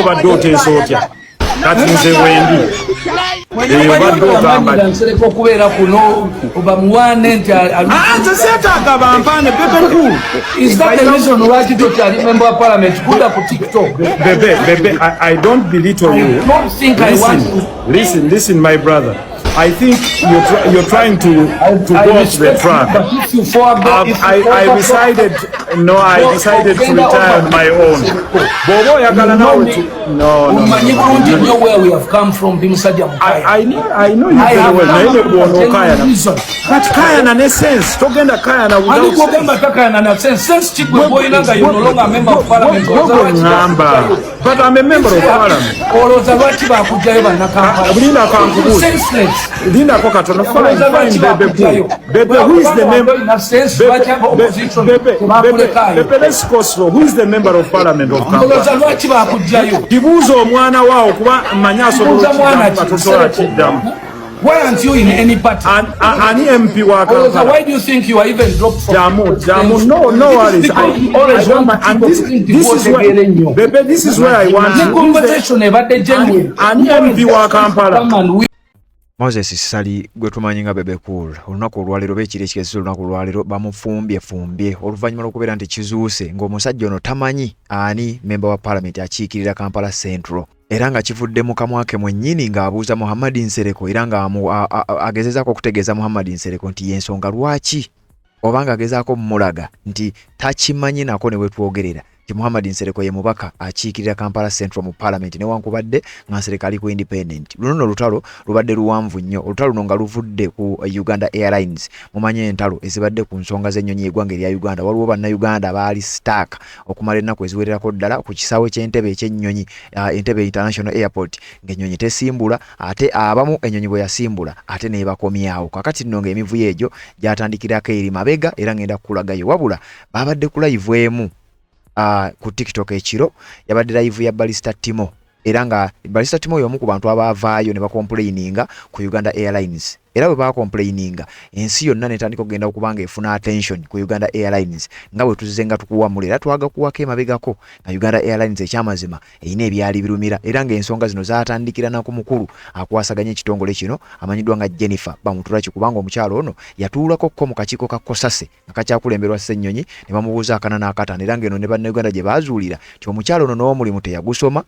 Obadde oteesa otya kati nze wendi eyo obadde ogamba Nsereko okubeera kuno bamuwaane nti Ah, nze seetaaga bampaane, Bebe Cool. Is that the reason lwaki tokyali member wa parliament kudda ku TikTok? Bebe, Bebe, I don't belittle I you. don't think I want Listen, to. listen, listen, my brother. I think you're trying to I go off the respect you, track. but if you forego, if you I forego- decided, no, I decided to Ogenda retire on over- my own. Bw'oba oyagala nawe no, no, Omanyi no. bulungi nnyo where we have come from, ndi musajja mukaya. I know you I very have well. come Naye ne up with a bw'onookayana. genuine reason. But kayana ne sense. Togenda kayana Ani without gwogamba sense. takayana na sense? Sense ki gwe gw'olina nga you're no longer a member of parliament? Gwe ŋŋamba. But I'm a member of parliament. Olowooza lwaki bakuggyayo bannakampala? Linda kankubuuze. Senseless. Lindako katono. Fine, Olowooza fine, lwaki Bebe bakuggyayo? Cool. Bebe, who is the member? Olina sense, Bebe, lwaki aba opposition Bebe, Bebe, tebakulekaayo? Bebe, let's go slow. Who is the member of parliament of Kampala? Olowooza lwaki bakuggyayo? Kibuuza omwana waawo kuba mmanyi asobola Buuza mwana okukiddamu nga ki? tosobola kiddamu. Why aren't you in any party? Ani MP wa Olowooza Kampala? why do you think you are even dropped from Jamu, Jamu, no worries. Because you always I don't want mind. And people this, to think this is where, otegeera ennyo. Bebe, this is where I want Ne you. conversation ebadde genuine. Ani MP wa Kampala? Come and we Moses Ssali gwe tumanyi nga Bebe Cool, olunaku olwaleero oba ekiro ekigezesa olunaku olwaleero bamufumbye fumbye oluvannyuma lw'okubeera nti kizuuse ng'omusajja ono tamanyi ani memba wa paalamenti akiikirira Kampala Central, era nga kivudde mu kamwa ke mwennyini ng'abuuza Muhammad Nsereko, era nga agezezaako okutegeeza Muhammad Nsereko nti y'ensonga lwaki oba ng'agezaako mumulaga nti takimanyi nako ne wetwogerera nti Muhammad Nsereko ye mubaka akiikirira Kampala Central mu paalamenti, newankubadde nga Nsereko ali ku independent. Luno nno olutalo lubadde luwanvu nnyo, olutalo luno nga luvudde ku Uganda Airlines. Mumanye entalo ezibadde ku nsonga z'ennyonyi y'eggwanga erya Uganda. Waliwo bannayuganda baali stuck okumala ennaku eziwererako ddala ku kisaawe ky'Entebe eky'ennyonyi, Entebbe International Airport, ng'ennyonyi tesimbula, ate abamu ennyonyi bwe yasimbula ate neebakomyawo. Kakati nno ng'emivuyo egyo gyatandikirako eri mabega, era ngenda kukulagayo. Wabula babadde ku live emu ku TikTok ekiro, yabadde live ya Barista Timo, era nga Barista Timo y'omu ku bantu abaavaayo ne bacomplaininga ku Uganda Airlines. Era bwe bacomplaininga, ensi yonna netandika okugenda okuba nga efuna attention ku Uganda Airlines, nga bwe tuzze nga tukuwamula era twagakuwako emabegako nga Uganda Airlines ekyamazima erina ebyali birumira, era ng'ensonga zino zatandikira na ku mukulu akwasaganya ekitongole kino amanyiddwa nga Jennifer Bamuturaki, kubanga omukyalo ono yatuulako ko mu kakiiko ka COSASE nga kakyakulemberwa Ssennyonyi ne bamubuuza akana n'akataano, era ng'eno ne bannayuganda gye baazuulira nti omukyalo ono n'omulimu teyagusoma,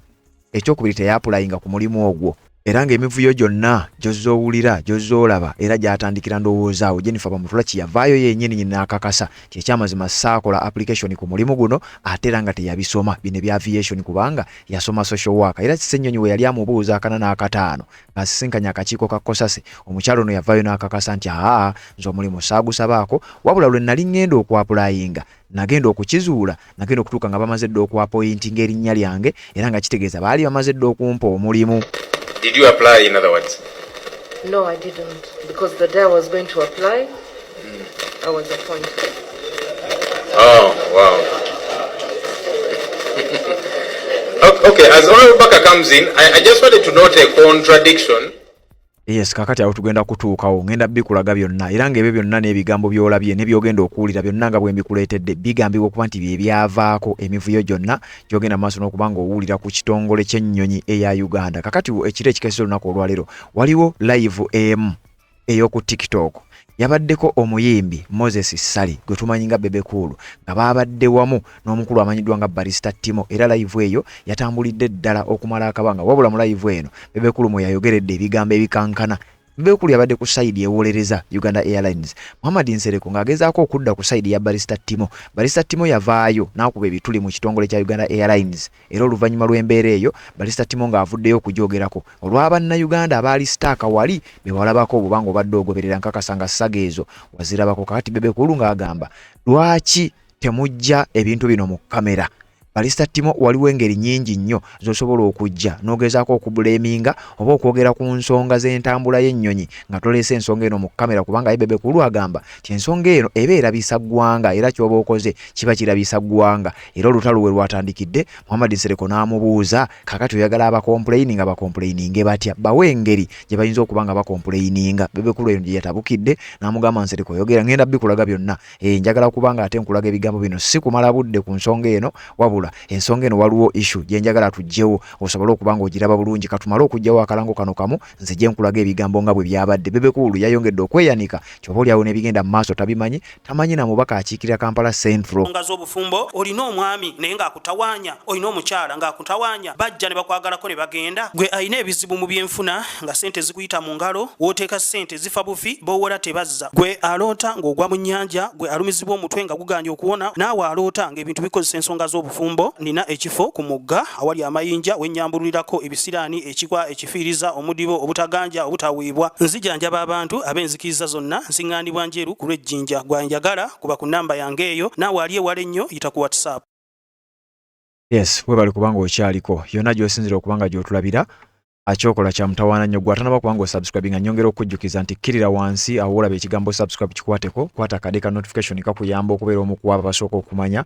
ekyokubiri teyapplyinga ku mulimu ogwo, era ng'emivuyo gyonna gy'ozza owulira gy'ozza olaba era gyatandikira ndowooza awo. Jennifer Bamutulaki yavaayo yennyini nyini n'akakasa nti ekyamazima saakola application ku mulimu guno, ate era nga teyabisoma bino ebya aviation kubanga yasoma social worker. Era Ssennyonyi we yali amubuuza akana n'akataano ng'asisinkanye akakiiko ka COSASE, omukyalo ono yavaayo n'akakasa nti aa, nze omulimu saagusabaako, wabula lwe nali ŋŋenda okwapplyinga nagenda okukizuula, nagenda okutuuka nga bamaze dda okwappointinga erinnya lyange, era nga kitegeeza baali bamaze dda okumpa omulimu. Did you apply, in other words? No, I didn't. Because the day I was going to apply, I was appointed. Oh, wow. Okay, as Honorable Baka comes in, I just wanted to note a contradiction. Yes, kakati awo tugenda kutuukawo, ngenda bikulaga byonna, era ng'ebyo byonna n'ebigambo by'olabye n'ebyogenda okuwulira byonna nga bwe mbikuleetedde bigambibwa okuba nti bye byavaako emivuyo gyonna gy'ogenda mu maaso n'okuba ng'owulira ku kitongole ky'ennyonyi eya Uganda. Kakati ekiro ekikeesa olunaku olwaleero waliwo live emu ey'oku TikTok yabaddeko omuyimbi Moses Ssali gwe tumanyi nga Bebe Cool, nga baabadde wamu n'omukulu amanyiddwa nga Barista Timo, era live eyo yatambulidde ddala okumala akabanga. Wabula mu live eno Bebe Cool mwe yayogeredde ebigambo ebikankana. Bebe Cool yabadde ku side ewolereza Uganda Airlines, Muhammad Nsereko ng'agezaako okudda ku side ya Barista Timo. Barista Timo yavaayo n'akuba ebituli mu kitongole kya Uganda Airlines, era oluvannyuma lw'embeera eyo Barista Timo ng'avuddeyo okugyogerako olw'abannayuganda abaali stuck wali be walabako obubanga obadde ogoberera, nkakasa nga saga ezo wazirabako. Kakati Bebe Cool ng'agamba, lwaki temujja ebintu bino mu kamera? Barista Timo, waliwo engeri nnyingi nnyo z'osobola okujja n'ogezaako okublaminga oba okwogera ku nsonga z'entambula y'ennyonyi nga toleese ensonga eno mu kamera, kubanga ye Bebe Cool agamba nti ensonga eno eba erabisa ggwanga, era ky'oba okoze kiba kirabisa ggwanga. Era olutalo we lwatandikidde, Muhammad Nsereko n'amubuuza, kakati oyagala abacomplaininga bacomplaininge batya? Bawe engeri gye bayinza okuba nga bacomplaininga. Bebe Cool eno gye yatabukidde n'amugamba, Nsereko oyogera, ngenda bikulaga byonna. Njagala kubanga ate nkulaga ebigambo bino si kumala budde ku nsonga eno, wabula Wabula ensonga eno waliwo issue gye njagala tuggyewo osobole okuba ng'ogiraba bulungi. Katumale okuggyawo akalango kano kamu nzije nkulaga ebigambo nga bwe byabadde. Bebe Cool yayongedde okweyanika kyoba oli awo n'ebigenda mu maaso tabimanyi, tamanyi na mubaka akiikirira Kampala Central. Ensonga z'obufumbo, olina omwami naye ng'akutawaanya, olina omukyala ng'akutawaanya, bajja ne bakwagalako ne bagenda. Gwe alina ebizibu mu byenfuna nga ssente zikuyita mu ngalo, w'oteeka ssente zifa bufi, b'owola tebazza. Gwe aloota ng'ogwa mu nnyanja, gwe alumizibwa omutwe nga gugaanye okuwona, naawe aloota ng'ebintu bikozesa ensonga z'obufumbo, nnina ekifo ku mugga awali amayinja we nnyambululirako ebisiraani, ekikwa, ekifiiriza, omudibo, obutaganja, obutaweebwa. Nzijanjaba abantu ab'enzikiriza zonna, nsiŋŋaanibwa Njeru ku lw'e Jinja. Gwe anjagala kuba ku nnamba yange eyo, naawe ali ewala ennyo yita ku WhatsApp. Yes, webale kubanga okyaliko. Yonna gy'osinzira okuba nga gy'otulabira, akyokola kya mutawaana nnyo. Gwe atanaba kubanga osubscribinga, nyongera okukujjukiza nti kkirira wansi awo olaba ekigambo subscribe, kikwateko, kwata akade ka notification kakuyamba okubeera omu ku abo abasooka okumanya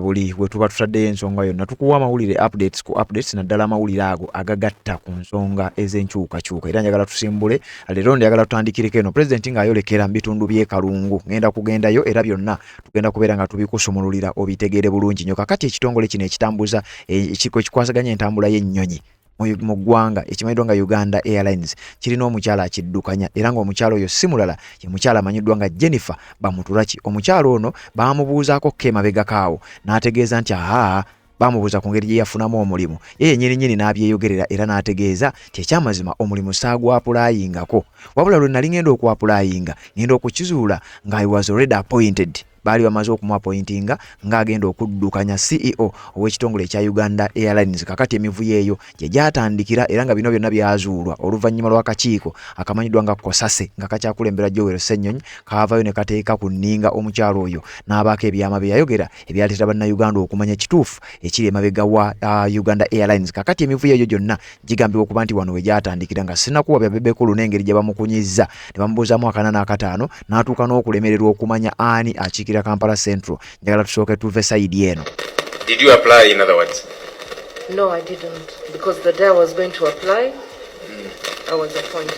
buli we tuba tutaddeyo ensonga yonna. Tukuwa amawulire updates ku updates, naddala amawulire ago agagatta ku nsonga ez'enkyukakyuka. Era njagala tusimbule leero, njagala tutandikireko eno pulezidenti ng'ayolekera mu bitundu by'e Kalungu. Ngenda kugendayo era byonna tugenda kubeera nga tubikusumululira obitegeere bulungi nnyo. Kakati ekitongole kino ekitambuza ekiko ekikwasaganya entambula y'ennyonyi mu ggwanga ekimanyiddwa nga Uganda Airlines kirina omukyala akiddukanya, era ng'omukyala oyo si mulala ye mukyala amanyiddwa nga Jennifer Bamuturaki. Omukyala ono baamubuuzaako ko emabegako awo n'ategeeza nti ahaa, baamubuuza ku ngeri gye yafunamu omulimu, ye yennyini nnyini n'abyeyogerera era n'ategeeza nti ekyamazima omulimu saagwapulayingako, wabula lwe nali ngenda okwapulayinga ngenda okukizuula nga I was already appointed. Baali bamaze okumuapointinga ng'agenda okuddukanya CEO ow'ekitongole ekya Uganda Airlines. Kakati emivuyo eyo gye gyatandikira, era nga bino byonna byazuulwa oluvannyuma lw'akakiiko akamanyiddwa nga Kosase nga kakyakulembera Joel Ssenyonyi kaavayo ne kateeka ku nninga omukyalo oyo n'abaako ebyama bye yayogera ebyaleetera Bannayuganda okumanya ekituufu ekiri emabega wa Uganda Airlines. Kakati emivuyo egyo gyonna gigambibwa okuba nti wano we gyatandikira. Nga sinakuwa bya Bebe Cool n'engeri gye bamukunyizza ne bamubuuzaamu akana n'akataano n'atuuka n'okulemererwa okumanya ani akiikirira Kampala Central, njagala tusooke tuve side eno. Did you apply, in other words? No, I didn't. Because the day I was going to apply, I was appointed.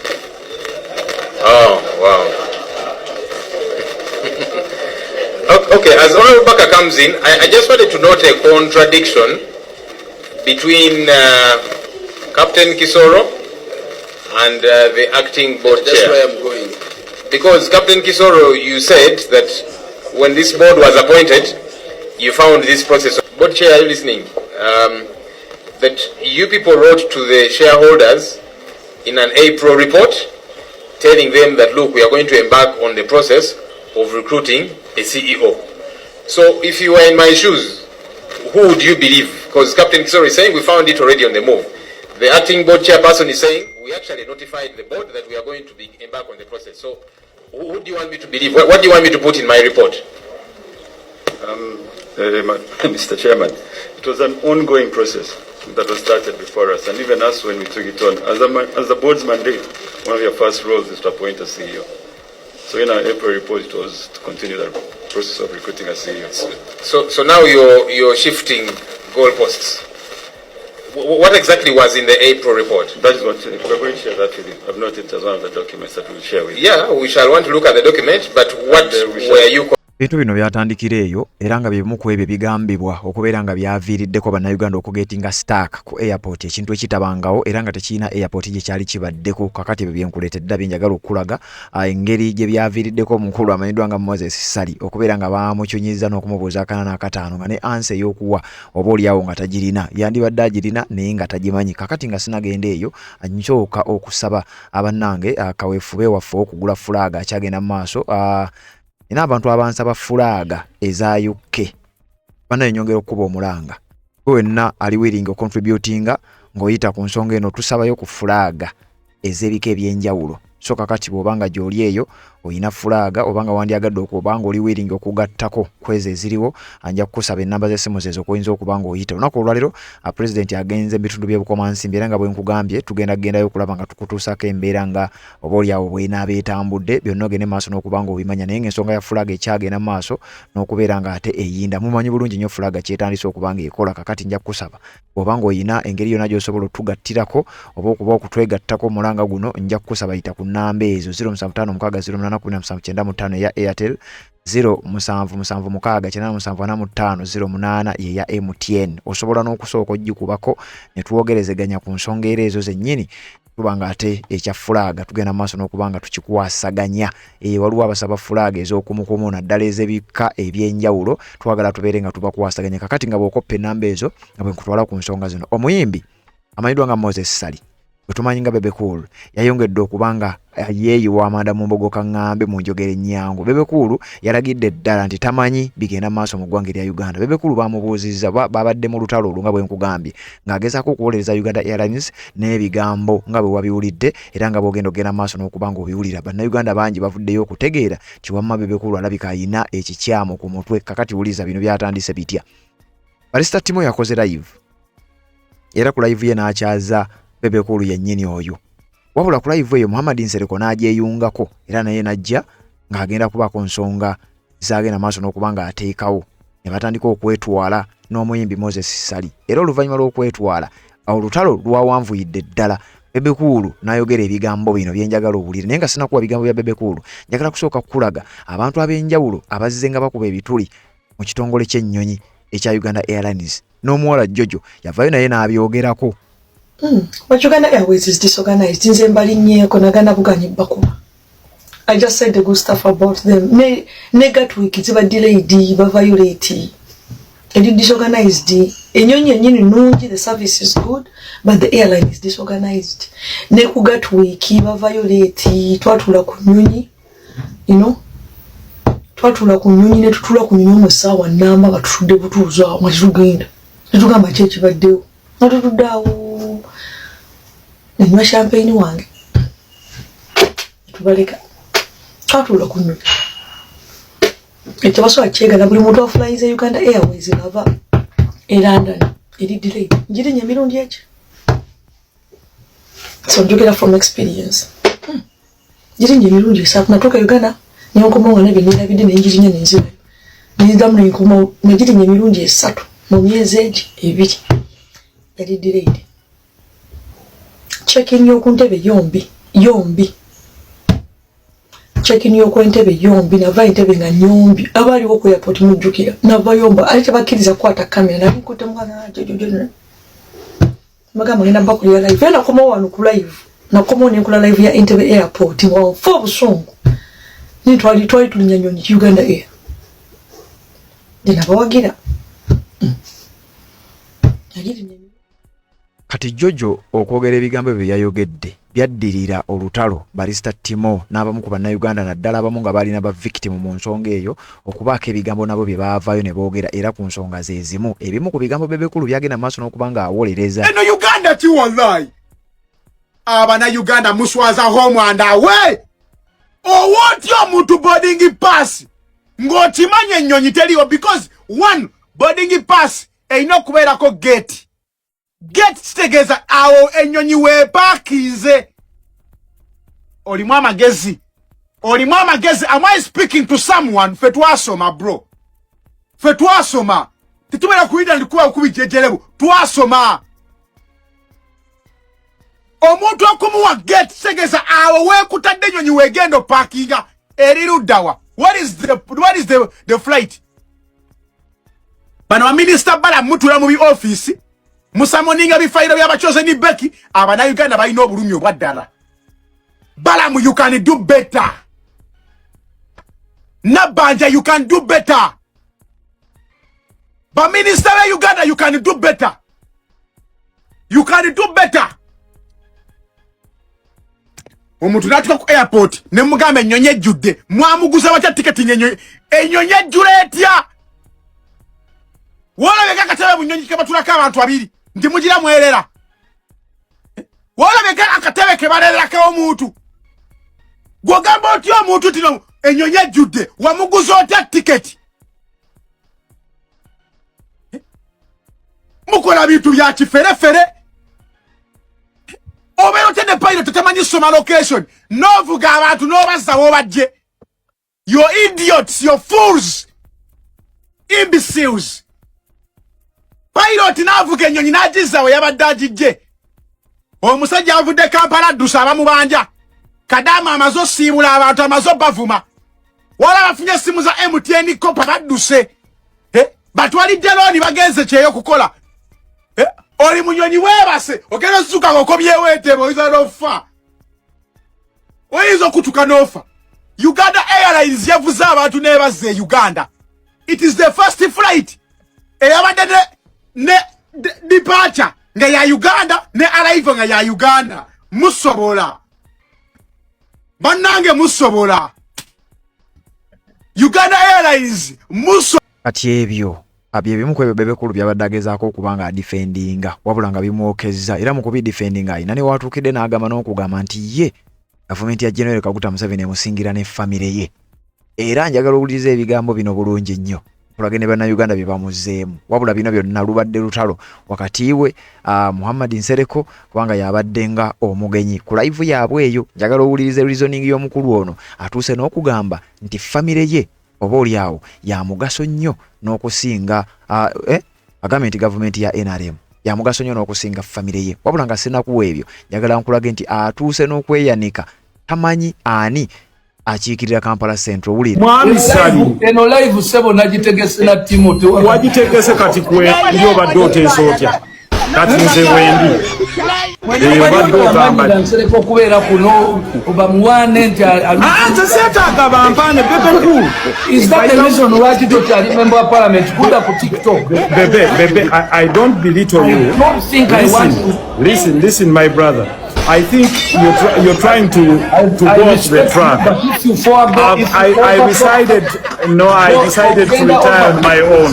Oh, wow. Okay, as Honorable Baka comes in, I just wanted to note a contradiction between Captain Kisoro and the acting board That's chair. where I'm going. Because Captain Kisoro, you said that when this board was appointed, you found this process. Board chair, are you listening? That you people wrote to the shareholders in an April report telling them that, look, we are going to embark on the process of recruiting a CEO. So if you were in my shoes, who would you believe? Because Captain Kisoro is saying we found it already on the move. The acting board chairperson is saying we actually notified the board that we are going to be embark on the process. So who do you want me to believe? What do you want me to put in my report? Mr. Chairman, it was an ongoing process that was started before us, and even us when we took it on. As the board's mandate, one of your first roles is to appoint a CEO. So in our April report, it was to continue the process of recruiting a CEO. So now you're shifting goalposts. What exactly was in the April report? That is what we're going to share that with you. I've noted it as one of the documents that we'll share with you. Yeah, we shall want to look at the document, but what And, we shall- were you Ebintu bino byatandikira eyo, era nga bye bimu ku ebyo bigambibwa okubeera nga byaviiriddeko Bannayuganda okugetinga stuck ku airport, ekintu ekitabangawo era nga tekirina airport gye kyali kibaddeko. Kakati ebyo byenkuleetedde bye njagala okukulaga, engeri gye byaviiriddeko omukulu amanyiddwa nga Moses Ssali okubeera nga baamucunyizza n'okumubuuza akana n'akataano nga ne answer ey'okuwa oba oliawo nga tagirina, yandibadde agirina naye nga tagimanyi. Kakati nga sinagenda eyo, nsooka okusaba abannange, kaweefube waffe okugula fulaaga akyagenda mu maaso. Nina abantu abansaba fulaaga eza UK. Bannaye, nyongera okukuba omulanga, gwe wenna ali willing ocontributinga ng'oyita ku nsonga eno, tusabayo ku fulaaga ez'ebika ebyenjawulo. So kakati bw'obanga gy'oli eyo oyina fulaaga oba nga wandyagadde okuba nga oli willing okugattako ku ezo eziriwo, nja kukusaba ennamba z'essimu zezo okuyinza okuba nga oyita. Olunaku olwaleero pulezidenti agenze mu bitundu by'e Bukomansimbi, era nga bwe nkugambye tugenda kugendayo okulaba nga tukutuusako embeera nga oba oliawo bw'enaaba etambudde, byonna ogende maaso n'okuba nga obimanya. Naye ng'ensonga ya fulaaga ekyagenda mu maaso n'okubeera nga ate eyinda, mumanyi bulungi nnyo fulaaga kyetandise okuba nga ekola. Kakati nja kukusaba bw'oba ng'oyina engeri yonna gy'osobola otugattirako oba okuba okutwegattako omulanga guno, nja kukusaba yita ku nnamba ezo: 0756 081795 eya Airtel. 0776 8745 08 ye ya MTN. Osobola n'okusooka ogikubako ne twogerezeganya ku nsonga era ezo zennyini, tuba nga ate ekya fulaaga tugenda mu maaso n'okuba nga tukikwasaganya. Waliwo abasaba fulaaga ez'okumukumu naddala ez'ebika eby'enjawulo, twagala tubeere nga tubakwasaganya. Kakati nga bw'okoppa ennamba ezo nga bwe nkutwala ku nsonga zino, omuyimbi amanyiddwa nga Moses Ssali gwe tumanyi nga Bebe Cool yayongedde okuba nga yeeyiwa amanda mu mbogo kaŋŋambe mu njogera ennyangu. Bebe Cool yalagidde ddala nti tamanyi bigenda maaso mu ggwanga erya Uganda. Bebe Cool bamubuuzizza, babadde mu lutalo olwo nga bwe nkugambye, ng'agezaako okuwolereza Uganda Airlines n'ebigambo nga bwe wabiwulidde era nga bw'ogenda okugenda maaso n'okuba ng'obiwulira. Bannayuganda bangi bavuddeyo okutegeera nti wamma Bebe Cool alabika alina ekikyamu ku mutwe. Kakati wuliza bino byatandise bitya. Barista Timo yakoze live era ku live ye n'akyaza Bebe Cool yennyini oyo. Wabula ku live eyo Muhammad Nsereko n'agyeyungako era naye n'ajja ng'agenda kubaako nsonga z'agenda maaso n'okuba ng'ateekawo, ne batandika okwetwala n'omuyimbi Moses Ssali. Era oluvannyuma lw'okwetwala olutalo lwawanvuyidde ddala, Bebe Cool n'ayogera ebigambo bino bye njagala owulire. Naye nga sinakuwa bigambo bya Bebe Cool, njagala kusooka kukulaga abantu ab'enjawulo abazze nga bakuba ebituli mu kitongole ky'ennyonyi ekya Uganda Airlines. N'omuwala Jojo yavayo naye n'abyogerako. But Uganda Airways is disorganized. Nze mbalinnyeeko nagana buganye bakuba. I just said the good stuff about them. Ne Gatwick ziba delayed, bavayo late. Eri disorganized. Ennyonyi yennyini nnungi, the service is good, but the airline is disorganized. Ne ku Gatwick bavayo late, twatuula ku nnyonyi, twatuula ku nnyonyi ne tutuula ku nnyonyi mu ssaawa nnamba nga tutudde butuuzi awo nga tetugenda. Tetugamba ki ekibaddewo. Nga tutudde awo, nenywa champagne wange, tubaleka. Twatuula ku nnyonyi. Ekyo basobola kyegana buli muntu afulayiza Uganda Airways ng'ava e London eri delayed. Ngirinya emirundi egi. So njogera from experience. Ngirinya emirundi 3. Natuuka Uganda nenkomawo nga nabye neerabidde ne ngirinya ne nzirayo. Nenziramu ne nkomawo, nagirinya emirundi 3 mu myezi egi 2. Yali delayed. Check-in y'oku ntebe yombi, yombi. Check-in y'oku ntebe yombi, nava entebe nga nyombi. Abaaliwo ku airport mujjukira. Navayo mba, ate tebakkiriza kukwata kamera. Nali nkutte mwana jojojo. Bagamba ngenda bakulira live. Era nakomawo wano ku live. Nakomawo ne nkola live ya Entebbe Airport nga nfa obusungu. Naye twali tulinnya nnyonyi Uganda Air. Nze nabawagira. Nagirinya. Kati Jojo okwogera ebigambo ebyo yayogedde byaddirira olutalo Barista Timo n'abamu ku Bannayuganda naddala abamu nga balina ba victim mu nsonga eyo okubaako ebigambo nabo bye baavaayo ne boogera era ku nsonga ze zimu. Ebimu ku bigambo Bebe Cool byagenda mu maaso n'okuba ng'awolereza. Eno Uganda ki wallahi. Abannayuganda muswaza home and away. Owa otya omuntu boarding pass ng'okimanya ennyonyi teriiwo, because one boarding pass erina okubeerako gate. Gate kitegeeza awo ennyonyi weepaakinze. Olimu amagezi, olimu amagezi. Am I speaking to someone? Ffe twasoma bro, ffe twasoma, tetubeera kuyita ndikuba kubijejerebu. Twasoma. Omuntu okumuwa gate kitegeeza awo weekutadde ennyonyi weegenda opaakinga eri luddawa. What is the flight? Bano baminisita bala mutula mu bi office musamoninga bifayiro by'abachosen Becky. Abannayuganda balina obulumi obwa ddala. Balamu, you can do better. Nabbanja, you can do better. Baminisita be Uganda, you can do better, you can do better. Omuntu n'atuuka ku airport ne mugamba ennyonyi ejjudde. Mwamuguza batya tiketi ng'ennyonyi ejjula etya? Wolabeka akatebe mu nnyonyi kebatulako abantu abiri nti mugira mwerera. Wolabeka akatebe ke balererako omuntu, gwogamba otya omuntu nti no ennyonyi ejjudde? Wamuguza otya tiketi? Mukola bintu bya kiferefere. Obeera otya ne pilot temanyi soma location n'ovuga abantu n'obazza w'obajje? You idiots, you fools, imbeciles. Pilot n'avuga ennyonyi n'agizza we yabadde agijje. Omusajja avudde Kampala addusa abamubanja. Kadaama amaze osiibula abantu, amaze obavuma. Wala bafunye essimu za MTN copper badduse. Eh, batwalidde looni bagenze kyeyo kukola. Eh, oli munyonyi weebase ogenda ozuka ng'okomyewo entebe oyinza n'ofa, oyinza okutuka n'ofa. Uganda Airlines yavuze abantu n'ebazza e Uganda. It is the first flight eyabadde ne departure nga ya Uganda ne arrival nga ya Uganda. Musobola, bannange, musobola. Uganda Airlines muso Kati ebyo bye bimu ku ebyo Bebe Cool byabadde agezaako okuba nga adefendinga, wabula nga bimwokezza. Era mu kubidefendinga alina ne watuukidde n'agamba n'okugamba nti ye gavumenti ya General Kaguta Museveni emusingira ne famire ye. Era njagala owuliriza ebigambo bino bulungi nnyo, tulage ne Bannayuganda bye bamuzzeemu. Wabula bino byonna lubadde lutalo wakati we Muhammad Nsereko, kubanga yabadde nga omugenyi ku live yaabwe eyo. Njagala owulirize reasoning y'omukulu ono atuuse n'okugamba nti famire ye oba oli awo ya mugaso nnyo n'okusinga agambye nti gavumenti ya NRM ya mugaso nnyo n'okusinga famire ye. Wabula nga sinakuwa ebyo, njagala nkulage nti atuuse n'okweyanika, tamanyi ani akiikirira Kampala Central. Wulira. Mwami Sali. Eno live, sebo, nagitegese na Timote. Wagitegese, kati kwe ndi obadde oteesa otya? Kati nze wendi eyo obadde ogamba ki? Nsereko okubeera kuno bamuwaane nti Ah, nze seetaaga bampaane, Bebe Cool. Is that the reason lwaki tokyali member wa parliament kudda ku TikTok? Bebe, Bebe, I don't belittle you. I don't think I Listen, want to- listen, listen, my brother. I think you're trying to I go off the respect you, track. but if you forego, if you I forego- decided, no, I decided to ogenda retire on over- my own.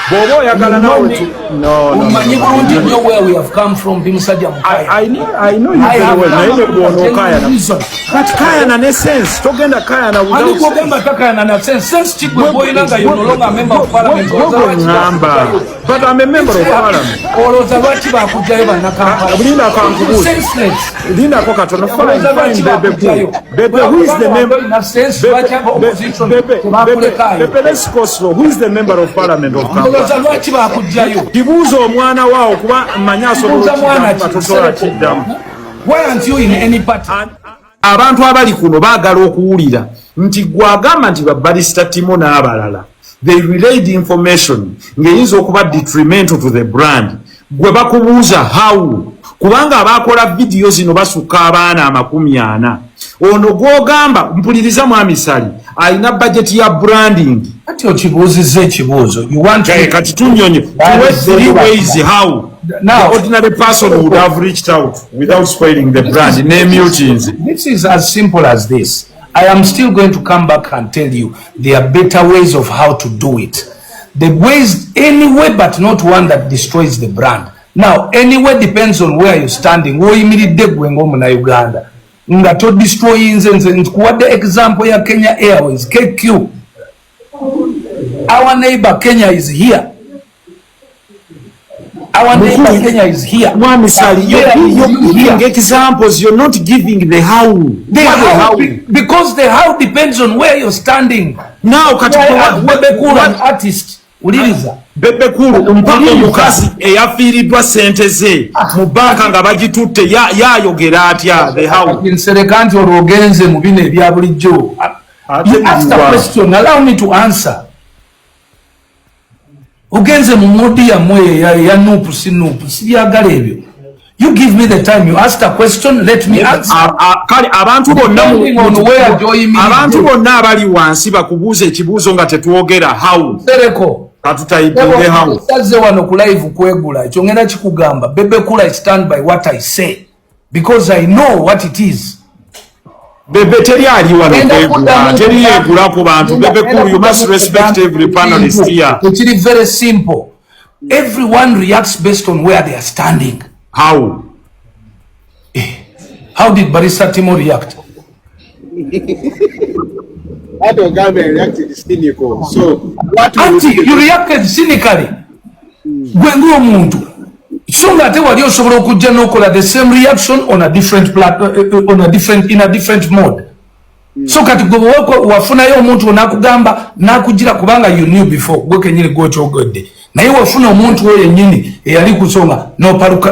Bw'oba oyagala nawe to, no, Omanyi no. bulungi nnyo where we have come from, ndi musajja mukaya. I know you I very have well. Naye ne come bw'onookayana. reason. Kati kayana ne sense. Togenda kayana Ani without gwogamba sense. takayana na sense? Sense ki gwe gw'olina nga you're no longer a member of parliament? Gwe ŋŋamba. But I'm a member of parliament. Olowooza lwaki bakugjayo Bannakampala? Linda kankubuuze. Senseless. Lindako katono. Fine, Olowooza fine, lwaki Bebe bakugjayo? Cool. Bebe, who is the member? Olina sense, Bebe, lwaki aba opposition Bebe, Bebe, tebakulekaayo? Bebe, let's go slow. Who is the member of parliament of Olowooza Kampala? lwaki bakugjayo? Kibuuza omwana waawo kuba mmanyi asobola Buuza mwana okukiddamu ki? nga tosobola kiddamu. Why aren't you in any party? Abantu abali kuno baagala okuwulira nti gwagamba nti babarista Timo n'abalala, they relayed information ng'eyinza okuba detrimental to the brand. Gwe bakubuuza how, kubanga abakola vidiyo zino basukka abaana 40. Ono gwogamba, mpuliriza, mwami Sali alina budget ya branding. Ati okibuuzizza ekibuuzo. You want to- Kati tunyonye tuwe three ways how Now- the ordinary person would have reached out without spoiling the brand ne mutins. This is as simple as this. I am still going to come back and tell you there are better ways of how to do it. The ways, any way, but not one that destroys the brand. Now, any way depends on where you're standing. Woyimiridde gwe ng'omunnayuganda nga todestroyinze. Nze nkuwadde example ya Kenya Airways, KQ. Our neighbor Kenya is here. Our neighbor Kenya is here. Mwami Sali, Where is you're you giving here? examples, you're not giving the how. The What the how, how? because the how depends on where you're standing. Now, kati Why Bebe Cool, an artist, uliriza. Bebe Cool, mpaka Uliriza. omukazi eyafiiriddwa sente ze mu banka nga bagitutte yayogera atya the how? Kati nsereka nti olwo ogenze mu bino ebya bulijjo. Ate You asked a biwa. question, allow me to answer. Ogenze mu mood yammwe eya NUP, si NUP, sibyagala ebyo. You give me the time. You asked a question, let me answer. Kale abantu bonna Depending on where gy'oyimiridde. Abantu bonna abali wansi bakubuuza ekibuuzo nga tetwogera how. Nsereko. Katutayipinge how. Sazze wano ku live kwegula, ekyo ngenda kikugamba. Bebe Cool, I stand by what I say because I know what it is. Bebe, teri ali wano Ngenda kwegula, kuddamu teri yeegula ku bantu. Bebe Cool, you must kuddamu respect every panelist here. Ekiri very simple, everyone reacts based on where they are standing. How? How did Barista Timo react? Ate ogambe reacted cynical. So what will Anti you reacted cynically gwe ng'omuntu, so nga ate wali osobola okujja n'okola the same reaction on a different plat, on a different, in a different mode. So kati gwe wafunayo omuntu onakugamba nakugira kubanga you knew before, gwe kenyini gwokyogedde, naye wafuna omuntu oyo yennyini eyali ku nsonga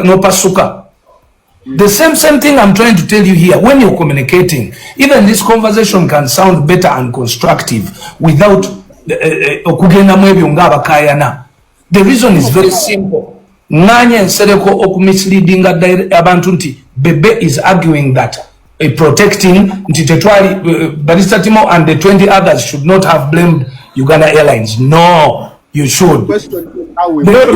n'opasuka. The same thing I'm trying to tell you here. When you're communicating, even this conversation can sound better and constructive without okugenda mu ebyo ng'abakaayana. The reason is very simple. Ŋŋaanye Nsereko okumisleadinga abantu nti Bebe is arguing that protecting nti tetwali Barrister Timo and the 20 others should not have blamed Uganda Airlines. No, you should. The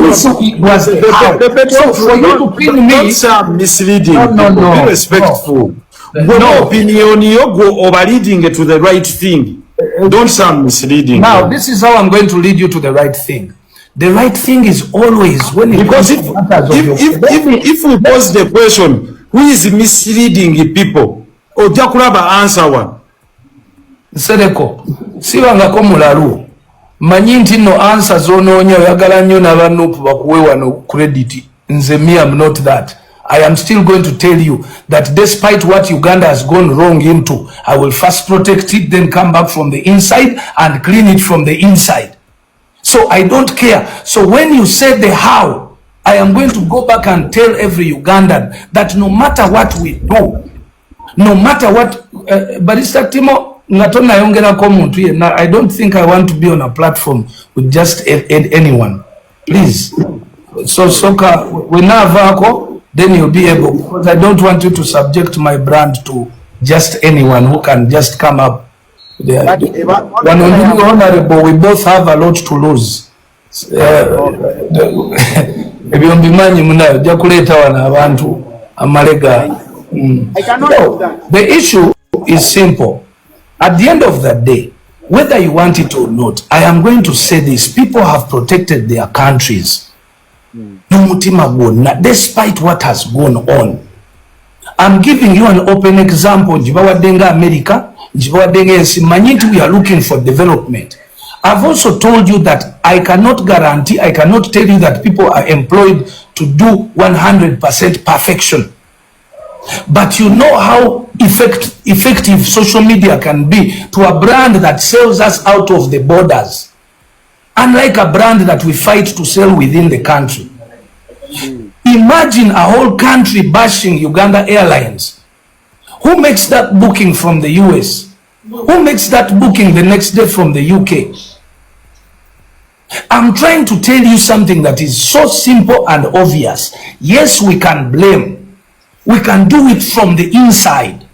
issue was the how. So for you to pin me, Don't say I'm misleading No, people. no. Be respectful. No. Gwe No. opinion yo, gwe oba leading to the right thing. Don't say I'm misleading. Now, this is how I'm going to lead you to the right thing. The right thing is always when it Because comes if to matters of if your if we pose the question, who is misleading people, ojja kulaba answer one. Nsereko, sibangako mulalu. Manyi nti nno answer z'onoonya oyagala nnyo n'aba NUP bakuwe wano credit. Nze me am not that. I am still going to tell you that despite what Uganda has gone wrong into, I will first protect it, then come back from the inside and clean it from the inside. So I don't care. So when you say the how, I am going to go back and tell every Ugandan that no matter what we do, no matter what, Barrister Timo, nga tonnayongerako omuntu yenna, I don't think I want to be on a platform with just anyone. Please. So soka wenaavaako, then you'll be able, because I don't want you to subject my brand to just anyone who can just come up. Wano ndi honorable, we both have a lot to lose. Ebyo mbimanyi munayo, ojja kuleeta wano abantu amalega. I cannot No, do that. the issue is simple. At the end of the day, whether you want it or not, I am going to say this. People have protected their countries. N'omutima gwonna, despite what has gone on. I'm giving you an open example. Ngibawadde nga America, ngibawadde nga ensi. Manyi nti we are looking for development. I've also told you that I cannot guarantee, I cannot tell you that people are employed to do 100% perfection. But you know how effective social media can be to a brand that sells us out of the borders. Unlike a brand that we fight to sell within the country. Imagine a whole country bashing Uganda Airlines. Who makes that booking from the US? Who makes that booking the next day from the UK? I'm trying to tell you something that is so simple and obvious. Yes, we can blame. We can do it from the inside.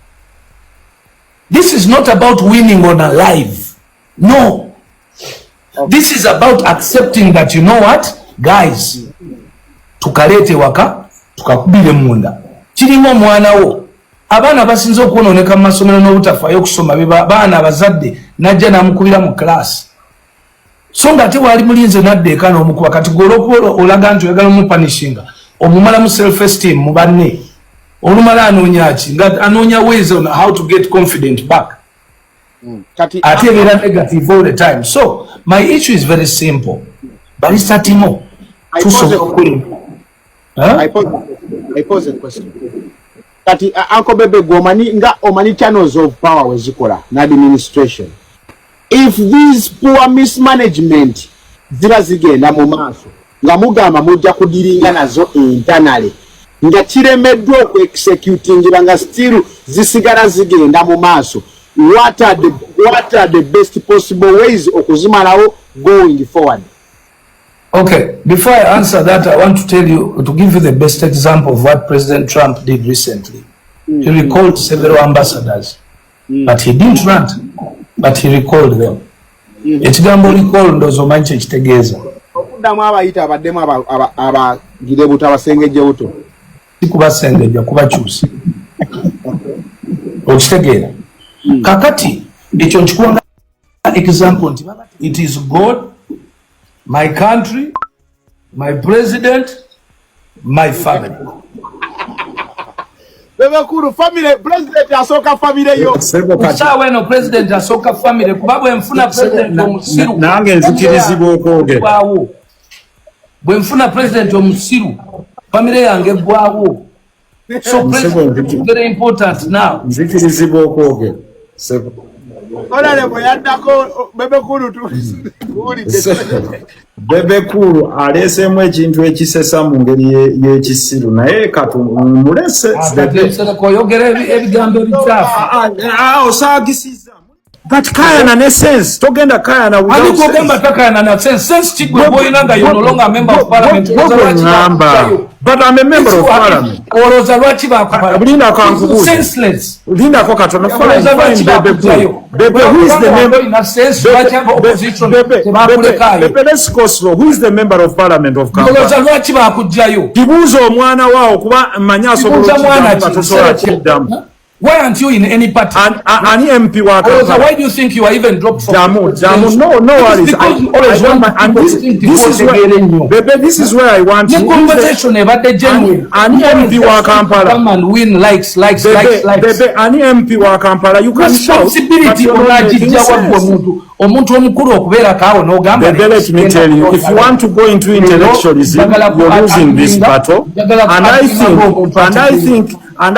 This is not about winning on a live. No. This is about accepting that, you know what, guys, tukaleete waka, tukakubire munda. Kiringa omwana wo. Abaana basinze okwonooneka mu masomero n'obutafaayo okusoma be baana abazadde n'ajja n'amukubira mu class. So nga ate waali mulinze n'adda eka n'omukuba. Kati gwe olw'okuba olaga nti oyagala omupunishinga, omumalamu self esteem mu banne. Olumala anoonya ki? Nga anoonya ways on how to get confident back. Kati ate ebeera negative all the time. So my issue is very simple. Barrister Timo, tusobola okulima. Huh? I pose a question. Kati Uncle Bebe, gwe omanyi nga omanyi channels of power we zikola na administration. If these poor mismanagement ziba zigenda mu maaso nga mugamba mujja kudealinga nazo internally, nga kiremeddwa okuexecutingira, nga still zisigala zigenda mu maaso, what are the best possible ways okuzimalawo going forward? Okay, before I answer that, I want to tell you, to give you the best example of what President Trump did recently. He recalled several ambassadors, but he didn't rant, but he recalled them. Ekigambo recall ndowooza omanyi kye kitegeeza. Okuddamu abayita abaddemu abagire buto, abasengejje buto. Si kubasengejja, kubakyusa. Okitegeera? Kakati ekyo nkikuwanga example nti it is God, my country, my president, my family. Bebekulu family, president asooka family yo. Sebo kati Ssaawa eno president asooka family, kuba bwe nfuna president omusiru nange nzikirizibwa okwogera. Eggwawo. Bwe nfuna president omusiru, family yange eggwawo. So president is very important now. Nzikirizibwa okwogera, sebo. Honorable yaddako Bebe Cool tuwulidde. Bebe Cool aleeseemu ekintu ekisesa mu ngeri y'ekisiru, naye katumulese. Oyogera ebigambo ebikyafu. Ah, osaagisiza, but kayana ne sense, togenda kayana. Ani gwogamba takayana na sense? Sense kigwe gwolina nga you're no longer a member of parliament. Ngamba, but I'm a member of parliament. Olowooza lwaki bakupa? Lindako ankubuuze. Senseless. Lindako katono. Fine. Olowooza lwaki Fine, Bebe Cool. bakuggyayo? Bebe, who is the member? Olina sense, lwaki aba opposition Bebe, tebakulekaayo? Bebe, let's go slow. Who is the member of parliament of Kampala? Olowooza lwaki bakuggyayo? Kibuuza omwana waawo, kuba mmanyi asobola Kibuuza mwana okukiddamu nga ki? tosobola kiddamu. Why aren't you in any party? Ani MP wa Olowooza Kampala? why do you think you are even dropped from Damu, Damu, no It's worries. because you always I don't want mind. And people this, to think this is where, otegeera ennyo. Bebe, this is where I want Ne you. conversation ebadde genuine. Ani MP wa Kampala? Come and win likes, likes, Bebe, likes, likes. Bebe, ani MP wa Kampala? You can shout, but Responsibility you're not making onagijja waggwe sense. omuntu omukulu okubeerako awo n'ogamba Bebe, let me tell you, if you want to go into intellectualism, you're losing this battle. And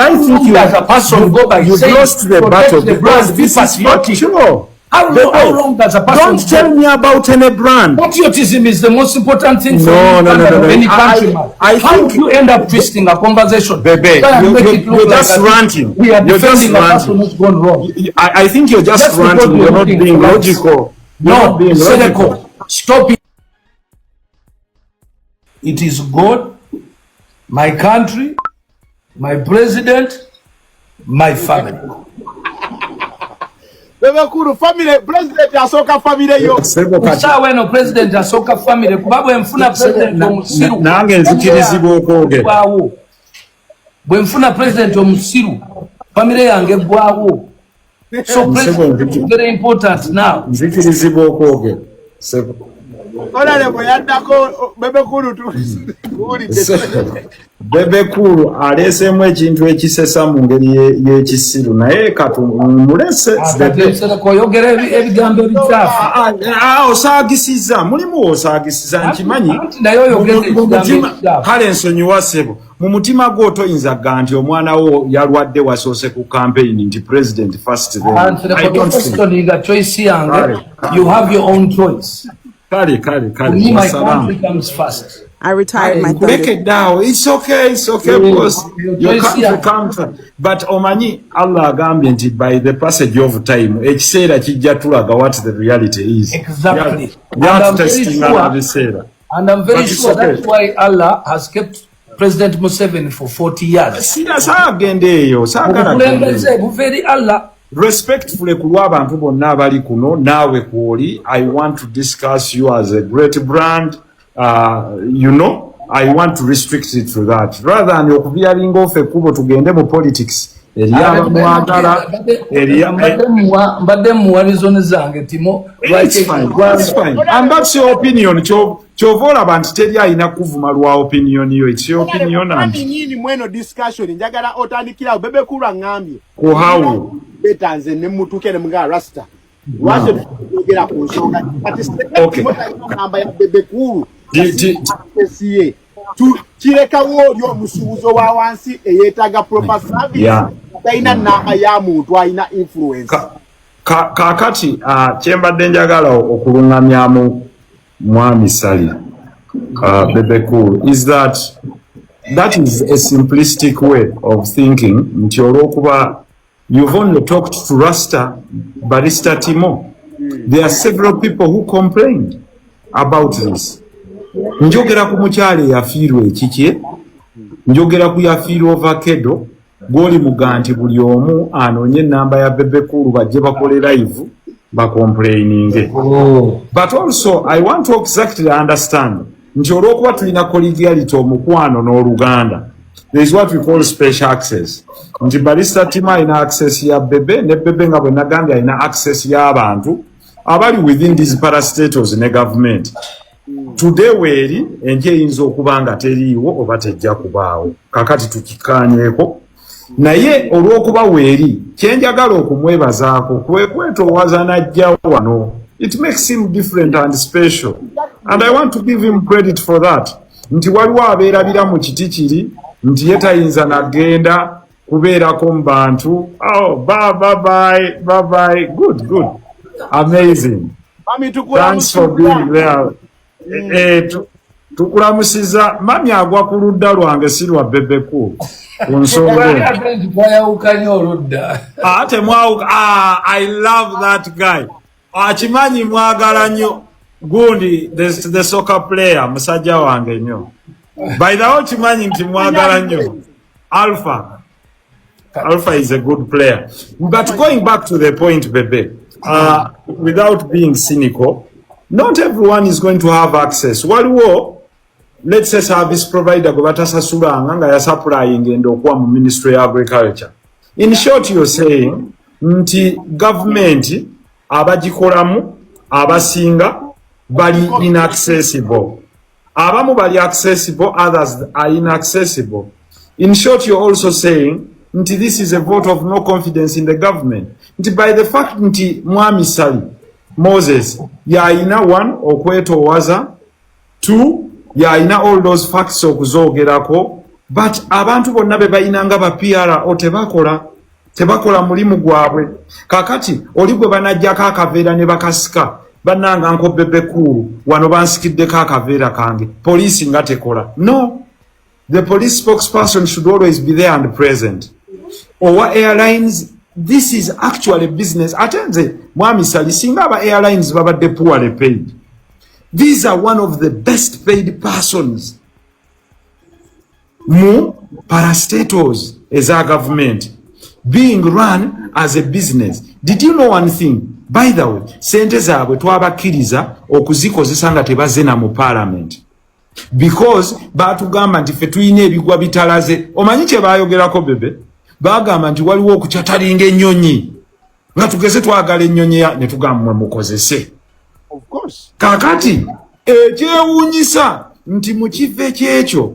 I think you, Does a person go by you've saying, lost the protect battle the because brand, be this is not patriotic? true. How wrong does a person Don't tell me about any brand. Patriotism is the most important thing for No, any no, no, no, no. any countryman. I How think- do you end up twisting a conversation? Bebe, Try and make it look you're like just as if ranting. we are You're just defending a person ranting. who's gone wrong. I think you're just Just because ranting. we're You're not looking being for likes. logical. You're No, not being logical. Sereko, stop it. It is God, my country, my president, my family. Bebe Cool, family, president asooka family yo. Sebo kati Kusaawa eno president asooka family, kuba bwe nfuna president omusiru nange nzikirizibwa okwogera. Eggwawo. Bwe nfuna president omusiru, family yange eggwawo. So president is very important now. Nzikirizibwa okwogera, Sebo. Honorable yaddako Bebe Cool tuwulidde. Bebe Cool aleeseemu ekintu ekisesa mu ngeri y'ekisiru, naye katumulese. Kati Sereko oyogera ebigambo ebikyafu. Ah, osaagisiza, mulimu osaagisiza, nkimanyi. Anti naye oyogedde Mu ekigambo ekikyafu. Kale nsonyiwa, ssebo. Mu mutima gwo toyinza gga nti omwana wo yalwadde, wasoose ku campaign, nti president first then. I don't think. Questioninga choice yange. Kale. You have your own choice. Kale. To Kale. me, my Wasalamu. country comes first. I retired my thunder. Nkulekedde awo. It's okay, it's okay, boss. Your Your choice country here. comes first. But omanyi Allah agambye nti by the passage of time, ekiseera kijja tulaga what the reality is. Exactly. You have And I'm to very testinga sure- biseera. And I'm very But it's sure okay. that's why Allah has kept President Museveni for 40 years. Sira saagenda eyo, saagala genda eyo. Obukulembeze buva eri Allah. Respectfully, ku lw'abantu bonna abali kuno naawe kwoli, I want to discuss you as a great brand. I want to restrict it to that rather than okuveeringa off ekkubo tugende mu politics eri abamwagala eri Mbadde muwa reason zange, Timo. It's fine, it's fine. And that's your opinion. Kyova olaba nti teri alina kuvuma lwa opinion yo. It's your opinion and Nyini mweno discussion njagala otandikirawo. Bebe Cool aŋŋambye Ku how? Beta nze ne mutuuke ne mugaa rasta, lwaki twogera ku nsonga kati? Okay. Namba ya Bebe Cool ye kirekawo oli omusuubuzi owa wansi eyeetaaga proper service, talina namba ya muntu alina influence. Kaakati kyembadde njagala okuluŋŋamyamu mwami Sali, Bebe Cool, is that that is a simplistic way of thinking, nti olw'okuba you've only talked to Rasta Barista Timo, there are several people who complained about this. Njogera ku mukyala eyafiirwa ekikye, njogera ku yafiirwa ovakedo, gw'oli muga nti buli omu anoonye enamba ya Bebe Cool bajje bakole live bacomplaininge. But also I want to exactly understand nti olw'okuba tulina collegiality, omukwano n'oluganda, there is what we call special access, nti Barista Timo alina access ya Bebe, ne Bebe nga bwe nagambye alina access y'abantu abali within these parastatals ne government. Today weeri, enkya eyinza okuba nga teriiwo oba tejja kubaawo. Kakati tukikkaanyeeko, naye olw'okuba weeri, kyenjagala okumwebazaako kwe kwetoowaza n'ajja wano. It makes him different and special, and I want to give him credit for that, nti waliwo abeerabira mu kiti kiri nti ye tayinza nagenda. Kubeerako mu bantu. Oh, bye bye bye bye bye. Good, good, amazing. Mami. Thanks for being there. Tukulamusiza mami, agwa ku ludda lwange, si lwa Bebe Cool ku nsonga eno. Twayawukanye oludda. Ah, temwawuka. Ah, I love that guy. Akimanyi mwagala nnyo gundi the soccer player, musajja wange nnyo. By the way, okimanyi nti mwagala nnyo Alpha. Alpha is a good player. But going back to the point, Bebe, without being cynical, not everyone is going to have access. Waliwo, let's say, service provider gwe batasasulanga nga yasupplying enda okuwa mu Ministry of Agriculture. In short, you're saying nti government abagikolamu abasinga bali inaccessible. Abamu bali accessible, others are inaccessible. In short, you're also saying nti this is a vote of no confidence in the government. Nti by the fact nti Mwami Sali Moses yayina one, okwetoowaza, two, yayina all those facts okuzoogerako, but abantu bonna be bayina nga ba PRO tebakola mulimu gwabwe. Kakati oli gwe banajjako akaveera ne bakasika, bannanga nko Bebe Cool wano bansikiddeko akaveera kange, poliisi nga tekola. No, the police spokesperson should always be there and present. Owa airlines, this is actually business. Ate nze Mwami Sali, singa aba airlines babadde poorly paid, these are one of the best paid persons mu parastatals eza government being run as a business. Did you know one thing, by the way? Sente zaabwe twabakkiriza okuzikozesa nga tebazena mu parliament, because batugamba nti ffe tulina ebigwa bitalaze. Omanyi kye bayogerako, Bebe? Bagamba nti waliwo okucharteringa ennyonyi, nga tugeze twagala ennyonyi ne tugamba mwe mukozese. Of course. Kakati ekyewuunyisa nti mu kifo ekyekyo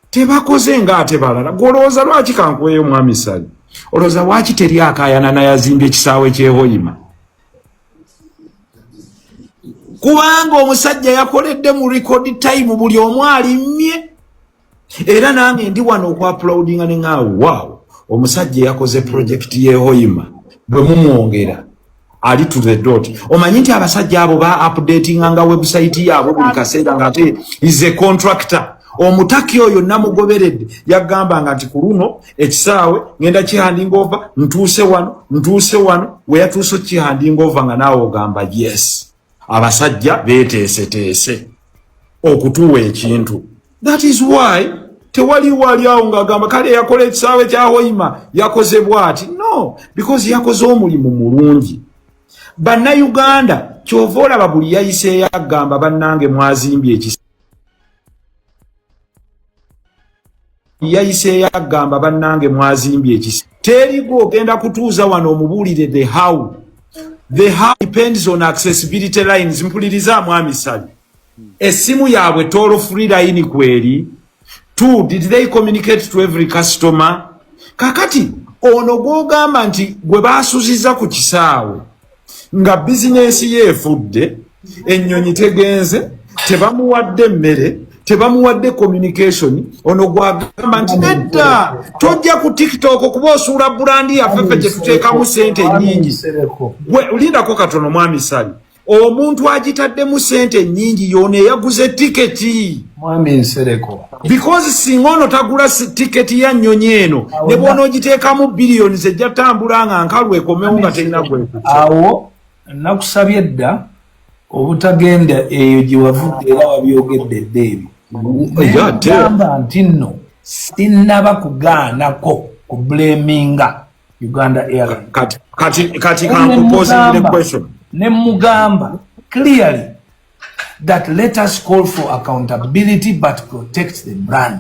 tebakoze ng'ate balala. Gwolowooza lwaki? Kankuweeyo Mwami Sali, olowooza lwaki teri akaayana nayazimbye ekisaawe ky'eHoima? Kubanga omusajja yakoledde mu record time, buli omu alimmye. Era nange ndi wano okuapplaudinga ne ŋaa, wow, omusajja yakoze project y'eHoima, bwe mumwongera ali to the dot. Omanyi nti abasajja abo ba updatinga nga website yaabwe buli kaseera, nga ate is a contractor. Omutaki oyo namugoberedde, yagambanga nti ku luno ekisaawe ngenda kihanding over, ntuuse wano, ntuuse wano. We yatuuse okihanding over, nga naawe ogamba yes, abasajja beeteeseteese okutuwa ekintu. That is why tewaliwo ali awo ng'agamba kale yakola ekisaawe kya Hoima yakoze bw'ati. No, because yakoze omulimu mulungi. Bannayuganda kyova olaba buli yayiseeyo agamba, bannange mwazimbye ekisa. Yayiseeyo agamba, bannange mwazimbye ekisa. Terigo ogenda kutuuza wano omubuulire the how. The how depends on accessibility lines. Mpuliriza Mwami Sali, essimu yaabwe toll free line kweri? Two, did they communicate to every customer? Kakati ono gwogamba nti gwe baasuziza ku kisaawe nga bizinensi ye efudde, ennyonyi tegenze, tebamuwadde emmere, tebamuwadde communication, ono gwagamba nti nedda, tojja ku TikTok kuba osuula brand yaffe, ffe gye tuteekamu sente ennyingi. Gwe lindako katono, Mwami Sali, omuntu agitaddemu sente ennyingi yono eyaguze tiketi. Mwami Nsereko. Because singa ono tagula tiketi ya nnyonyi eno, ne bw'onoogiteekamu biliyoni, ejja tambula nga nkalu, ekomewo nga terina gwekutte. Awo nakusabye dda obutagenda eyo gye wavudde, era wabyogedde dda ebyo. Gamba nti nno sinnaba kugaanako ku blaminga Uganda Airlines. Kati kankuposingire question. Ne mugamba clearly that let us call for accountability but protect the brand.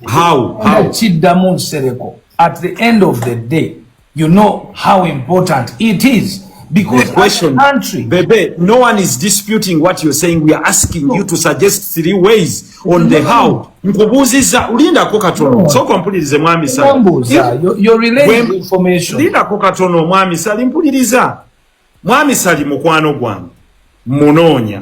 How? Kiddamu, Nsereko, at the end of the day, you know how important it is because The question, as a country, Bebe, no one is disputing what you're saying. We are asking you to suggest three ways on the how. Nkubuuzizza, lindako katono. Sooka mpulirize, Mwami Sali. Mbuuza, you're relaying information. Lindako katono, Mwami Sali, mpuliriza. Mwami Sali mukwano gwange, munoonya.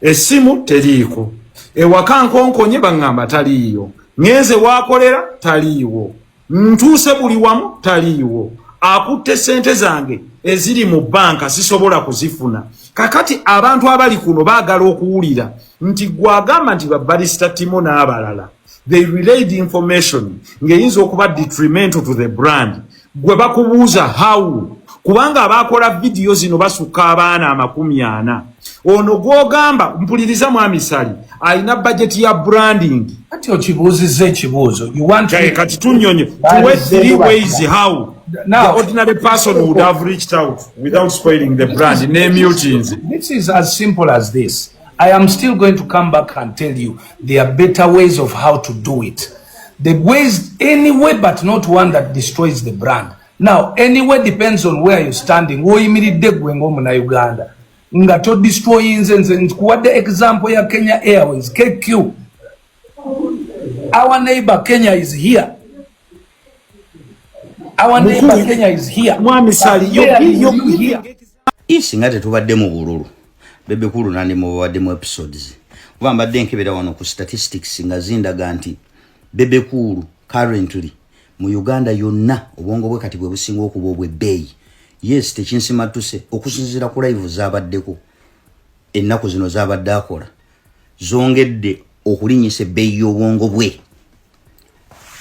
Essimu teriiko. Ewaka nkonkonye baŋŋamba taliiyo. Ŋŋenze waakolera taliiwo. Ntuuse buli wamu taliiwo. Akutte sente zange eziri mu banka sisobola kuzifuna. Kakati abantu abali kuno baagala okuwulira nti gwagamba nti babarista Timo n'abalala they relayed information ng'eyinza okuba detrimental to the brand. Gwe bakubuuza how, kubanga abakola vidiyo zino basukka abaana 40. Ono gw'ogamba, mpuliriza, Mwami Sali alina bajeti ya branding. Kati okibuuzizza ekibuuzo. You want Kati tunyonye, tuwe three ways how Now, the ordinary person would have reached out without spoiling the brand ne mutins. This is as simple as this. I am still going to come back and tell you there are better ways of how to do it. The ways, any way, but not one that destroys the brand. Now, any way depends on where you're standing. Woyimiridde gwe ng'omunnayuganda nga todestroyinze. Nze nkuwadde example ya Kenya Airways, KQ. Our neighbor Kenya is here. Our neighbor Kenya is here. Mwami Sali, Where are you here? Singa tetubadde mu bululu, Bebe Cool nandi mubabaddemu episodes, kuba mbadde nkebera wano ku statistics nga zindaga nti Bebe Cool currently mu Uganda yonna obwongo bwe kati bwe businga okuba obwebbeeyi. Yes, tekinsimattuse okusinziira ku live zabaddeko ennaku zino zabadde akola, zongedde okulinnyisa ebbeeyi y'obwongo bwe.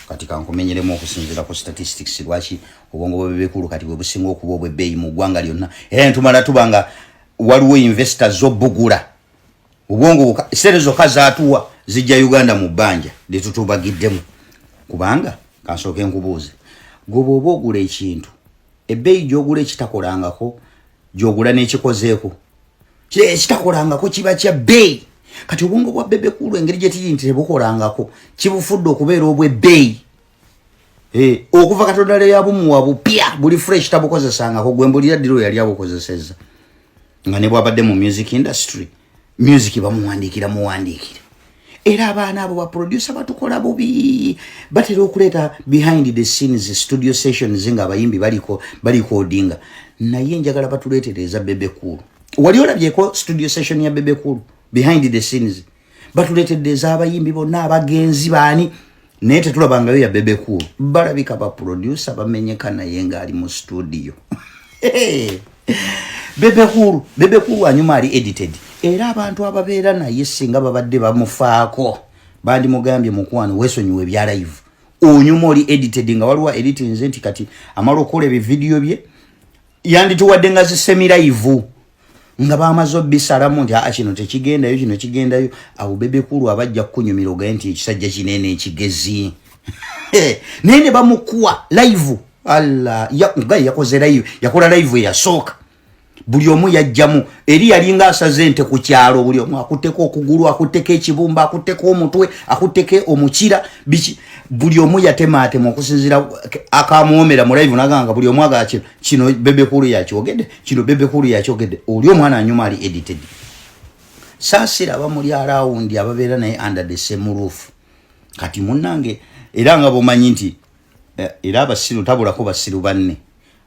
Kati kankumenyeremu okusinziira ku statistics lwaki obwongo bwa Bebe Cool kati bwe businga okuba obwebbeeyi mu ggwanga lyonna, era netumala tuba nga waliwo investors obugula obwongo. Sente zokka zatuwa zijja Uganda mu bbanja lyetutubagiddemu. Kubanga kansooke nkubuuze, gwe bw'oba ogula ekintu, ebbeeyi gy'ogula ekitakolangako, gy'ogula n'ekikozeeko, ekitakolangako kiba kya bbeeyi. Kati obwongo bwa Bebe Cool, engeri gye tiri nti tebukolangako, kibufudde okubeera obwebbeeyi. Okuva Katonda lwe yabumuwa bupya, buli fresh, tabukozesangako. Gwe mbulira ddiro yali abukozesezza nga ne bwabadde mu music industry, music bamuwandiikira muwandiikira. Era abaana abo baproducer batukola bubi, batera okuleeta behind the scenes studio sessions nga abayimbi baliko balikodinga, naye njagala batuleetere eza Bebe Cool. Wali olabyeko studio session ya Bebe Cool behind the scenes? Batuleetedde ez'abayimbi bonna abagenzi baani, naye tetulabangayo ya Bebe Cool. Balabika baproducer bamenyeka naye ng'ali mu studio. Bebe Cool, Bebe Cool anyuma ali edited. Era abantu ababeera naye singa babadde bamufaako bandimugambye, "Mukwano, weesonyiwa ebya live, onyuma oli edited." Nga waliwo editinze nti kati amala okukola ebividiyo bye yandituwadde nga zi semi live nga bamaze obisalamu nti aa, kino tekigendayo, kino kigendayo. Awo Bebe Cool abajja kukunyumira ogaye nti ekisajja kinene ekigezi, naye ne bamukuwa live. Alla nga yakoze live, yakola live eyasooka, buli omu yajjamu eri yalinga asaze ente ku kyalo, buli omu akutteko okugulu, akutteko ekibumba, akutteko omutwe, akutteko omukira, biki, buli omu yatemaatema okusinziira akamuwomera mu live. Naganga buli omu agaa kino, kino Bebe Cool yakyogedde, kino Bebe Cool yakyogedde. Oli omwana anyuma ali edited. Saasira abamuli around, ababeera naye under the same roof. Kati munnange, era nga bwomanyi nti era abasiru tabulako basiru banne,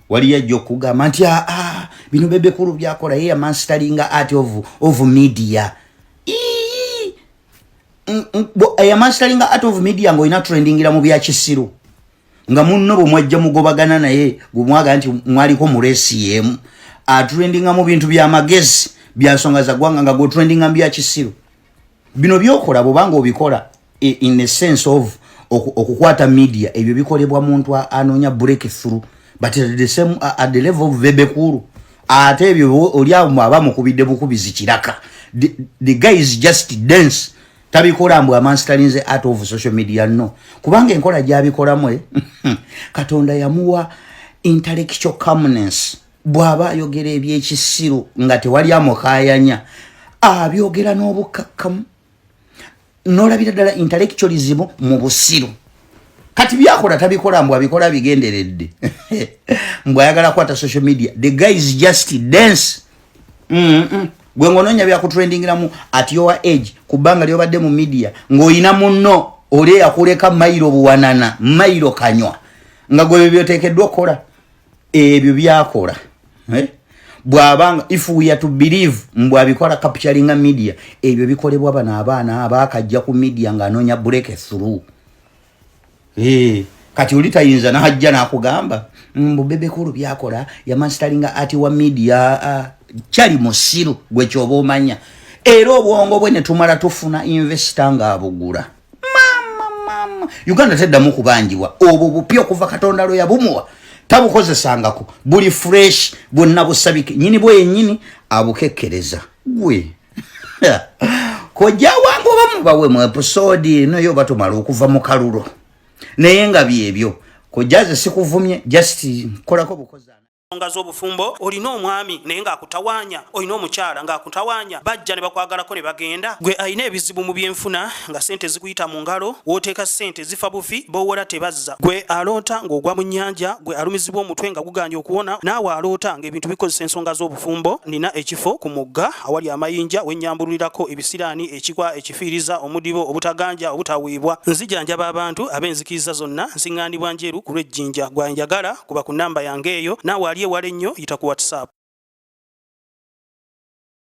waliyo ajja okugamba nti aa, bino Bebe Cool byakola, ye yamasteringa art of media. Yamasteringa art of media ngaolina trendingira mu byakisiru, nga munno bwe mwajja mugobagana naye gwemwaga nti mwaliko mu race yemu, atrendinga mu bintu byamagezi byansonga za ggwanga, nga gwotrendinga mu byakisiru. Bino byokola bwobanga obikola in a sense of okukwata media, ebyo bikolebwa muntu anoonya break through, but at the same, at the level of Bebe Cool, ate ebyo oli awo aba mukubidde bukubizi kiraka. The guy is just dense. Tabikola mbu amasterinze art of social media, no, kubanga enkola gyabikolamu, Katonda yamuwa intellectual calmness. Bw'aba ayogera ebyekisiru nga tewali amukayanya, abyogera n'obukakkamu, nolabira ddala intellectualism mu busiru. Kati byakola tabikola mbu abikola bigenderedde mbw ayagala kwata social media. The guy is just dense. Gwe ng'onoonya byakutrendingiramu at your age, ku bbanga lyobadde mu media, ng'olina munno oli eyakuleka mayiro buwanana mayiro kanywa, nga gwe byoteekeddwa okukola ebyo byakola, eh? Bw'abanga, if we are to believe mbw abikola capturinga media, ebyo bikolebwa bano abaana abakajja ku media ng'anoonya break through. Eh, Kati oli tayinza n'ajja n'akugamba mbu Bebe Cool byakola yamasteringa art wa media. Kyali musiru gwe kyoba omanya, era obwongo bwe ne tumala tufuna investor ng'abugula. Mama, mama, Uganda teddamu kubanjibwa. Obwo bupya okuva Katonda lwe yabumuwa tabukozesangako, buli fresh bwonna, busabike nyini bwe yennyini abukekkereza. Gwe kojja wange oba mubawe mu episode eno yo batumala okuva mu kalulo, naye nga byebyo. Kojjaze sikuvumye, just kolako bukozi. Ensonga z'obufumbo, olina omwami naye ng'akutawaanya, olina omukyala ng'akutawaanya, bajja ne bakwagalako ne bagenda. Gwe alina ebizibu mu byenfuna nga ssente zikuyita mu ngalo, w'oteeka ssente zifa bufi, b'owola tebazza. Gwe aloota ng'ogwa mu nnyanja, gwe alumizibwa omutwe nga gugaanye okuwona, naawe aloota ng'ebintu bikozesa ensonga z'obufumbo, nina ekifo ku mugga awali amayinja we nnyambululirako ebisiraani, ekikwa, ekifiiriza, omudibo, obutaganja, obutaweebwa. Nzijanjaba abantu ab'enzikiriza zonna, nsiŋŋaanibwa Njeru ku lw'e Jinja. Gwe anjagala kuba ku nnamba yange eyo, naawe ali ewala ennyo yita ku WhatsApp.